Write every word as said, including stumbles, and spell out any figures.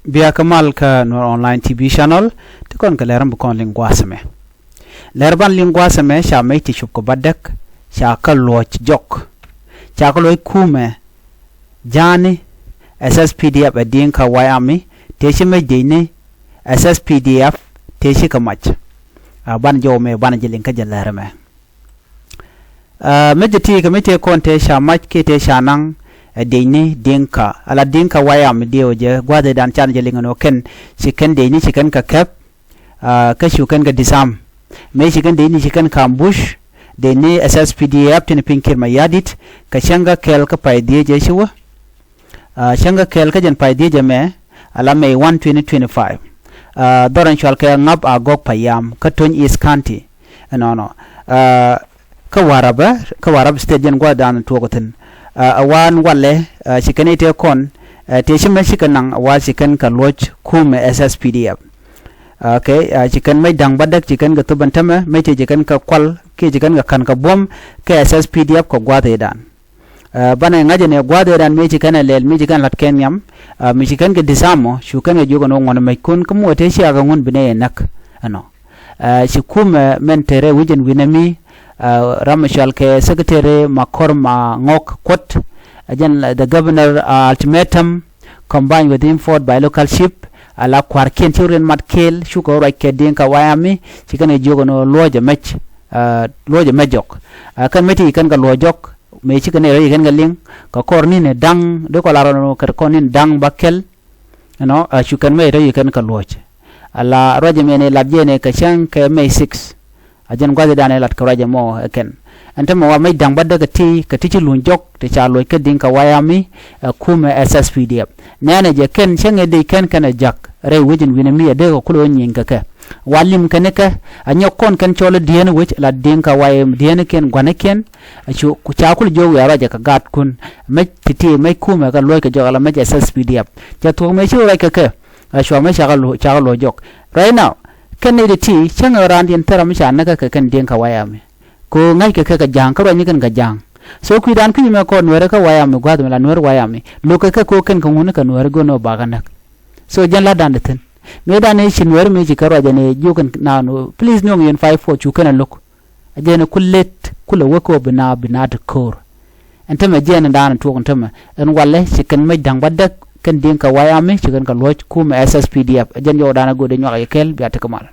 Bia kä mal kä Nuer Online T V channel, ti kɔn kɛ lɛr mi bi kɔn liŋ gua̱a̱th ɛmɛ. Lɛr ban liŋ gua̱a̱th ɛmɛ ca mec ti cop kɛ bädäk, ca kä luɔc jɔk. Ca kä luɔc kumɛ ja̱a̱ni S S P D F ɛ Dinka White Army, tëë ci mec dec ni S S P D F tëë ci kɛ mac. A ban jɔw mɛ ban jɛ liŋ kä jɛ lɛr ɛmɛ. Ɛ, mec jɛ ti kɛ mec tëë kɔn tëë ca mac kiɛ tëë ca naŋ, ɛ, dec ni Dinka, ala Dinka White Army diɛw jɛ gua̱a̱thdan can jɛ liŋ ɛn ɣöö kɛn ci kɛn dec ni ci kɛn kɛ kɛp, ɛ, kä cu kɛn kɛ disarm. Mëë ci kɛn dec ni ci kɛn kɛ ambush, dec ni S S P D F tin piny Kiir Mayardit, kɛ cäŋ kä kɛɛl kä pay dhiec ɛ ci wä. Ɛ, cäŋ kä kɛɛl kä jɛn pay dhiec ɛmɛ, ala May one, twenty twenty-five. Ɛ, dhɔr in cual kɛ Ŋap Agok Payam, kä Tony East County. Ɛnɔnɔ. Ɛ, kä Warrap, kä Warrap State jɛn gua̱a̱thdan tuɔɔk thi̱n. Ɛ, ɛ wa ɛn walɛ, ɛ, ci kɛn i̱ tëë kɔn, ɛ, tëë ci mec ci kɛ naŋ, ɛ wa ci kɛn kɛ luɔc kumɛ S S P D F. Ɛ, kɛ, ɛ, ci kɛn mec da̱ŋ bädäk ci kɛn kɛ thop ɛn tämɛ, mec tëë ci kɛn kɛ kual, kiɛ ci kɛn kɛ ka̱n kɛ buɔ̱m, kɛ S S P D F kɛ gua̱a̱thdan. Ɛ, banɛ ŋa̱cä ni gua̱a̱thdan mëë ci kɛn ɛ lɛl, mëë ci kɛn la̱t kɛn nhiam, ɛ, mëë ci kɛn kɛ disarm ɔ, cu kɛn kɛ jiök ɛn ɣöö ŋuɔ̱n mɛckun kä muɔ tëë ciakä ŋun bi nɛy ɛ näk ɛnɔ. Ɛ, ci kumɛ mɛn te rɛy wi̱c ɛn wi̱nɛ mi, ɛ, ram mi cɔal kɛ Secretary Makor Maŋok Kuot, ɛ jɛn, ɛ, the governor, ɛ, ultimatum combined with enforced by local chief, ala kua̱rkiɛn ci riɛn mat kɛɛl, cukɛ ruac kɛ Dinka White Army, ci kɛn kɛ jiök ɛn ɣöö luɔ̱ɔ̱cɛ mɛc, ɛ, luɔ̱ɔ̱cɛ mɛc jɔk. Ɛ, kɛn mec ti kɛn kɛ luɔ̱ɔ̱c jɔk, mëë cikɛ nɛy rɔ̱ yi kɛn kɛ liŋ, kɛ kɔr ni̱n ɛ da̱ŋ, dee kɔ la rɔ̱ kɛ kɔr ni̱n da̱ŋ bäkɛl. Ɛnɔ, ɛ, cu kɛn mec rɔ̱ yi kɛn kɛ luɔ̱c. Ala ruac ɛmɛ ni lat jɛ ni kɛ cäŋ kɛ May six. A jɛn gua̱thdan ɛ lat kɛ ruac ɛmɔ ɛ kɛn. Ɛn tämɛ wa mec da̱ŋ bädäk kɛ ti, kɛ ti ci luny jɔk, ti ca luɔ̱c kä Dinka White Army, ɛ, kumɛ S S P D F. Nɛnɛ jɛ kɛn cäŋ ɛ dec kɛn kɛn ɛ jak, rɛy wec in wi̱nɛ mi ɛ dee kɛ kulɛ wä nyieny kɛ kɛ. Wa lim kɛn kɛ, a nyɔk kɔn kɛn cɔl i̱ dieen wec, la Dinka White Army dieen kɛn gua̱n kɛn, Acu, ku ca kul jiök wiaa ruacɛ kɛ gaatkun. Mec ti̱ti̱, mec kumɛ kɛ luɔc kɛ jɔk ala mec S S P D F. Cɛ thuɔ̱k mëë ci ruac kɛ kɛ. Acu, a mec cakɛ luɔc, cakɛ luɔc jɔk. Right now, kɛn nɛy ti̱ti̱, cäŋ ɛ raandiɛn thil ram mi ca näk kɛ kɛn Dinka White Army. Kɛ ɣöö ŋa̱ckɛ kɛ kɛ ja̱a̱ŋ, kä ruacni kɛn kɛ ja̱a̱ŋ. So kui̱dan kui̱ mɛ kɔn Nuɛɛrɛ kä White Army, gua̱a̱th mi la Nuɛɛr White Army. Lo̱kɛ kɛ kɛ ɣöö kɛn kɛ ŋun kɛ Nuɛɛrɛ go̱o̱n ɣöö bakɛ näk. So jɛn la̱tdan ti thi̱n. Mëëdan ëë ci Nuɛɛrɛ mëë ci kɛ ruacɛ ni jiök kɛn naan ɣöö, please nuɔ̱ŋ yɛn five four cu kɛn ɛ lo̱k. A jɛn ɛ ku let kulɛ wä kä ɣöö bi na, bi na ti ko̱o̱r. Ɛn tämɛ jɛn ɛn daanɔ tuɔɔk ɛn tämɛ. Ɛn walɛ ci kɛn mec da̱ŋ bädäk kɛn Dinka White Army ci kɛn kɛ luɔ̱c kumɛ S S P D F. Ɛ jɛn jɔwdan ɛ go̱o̱r dee nyuak yɛ kɛl bia tekɛ mal.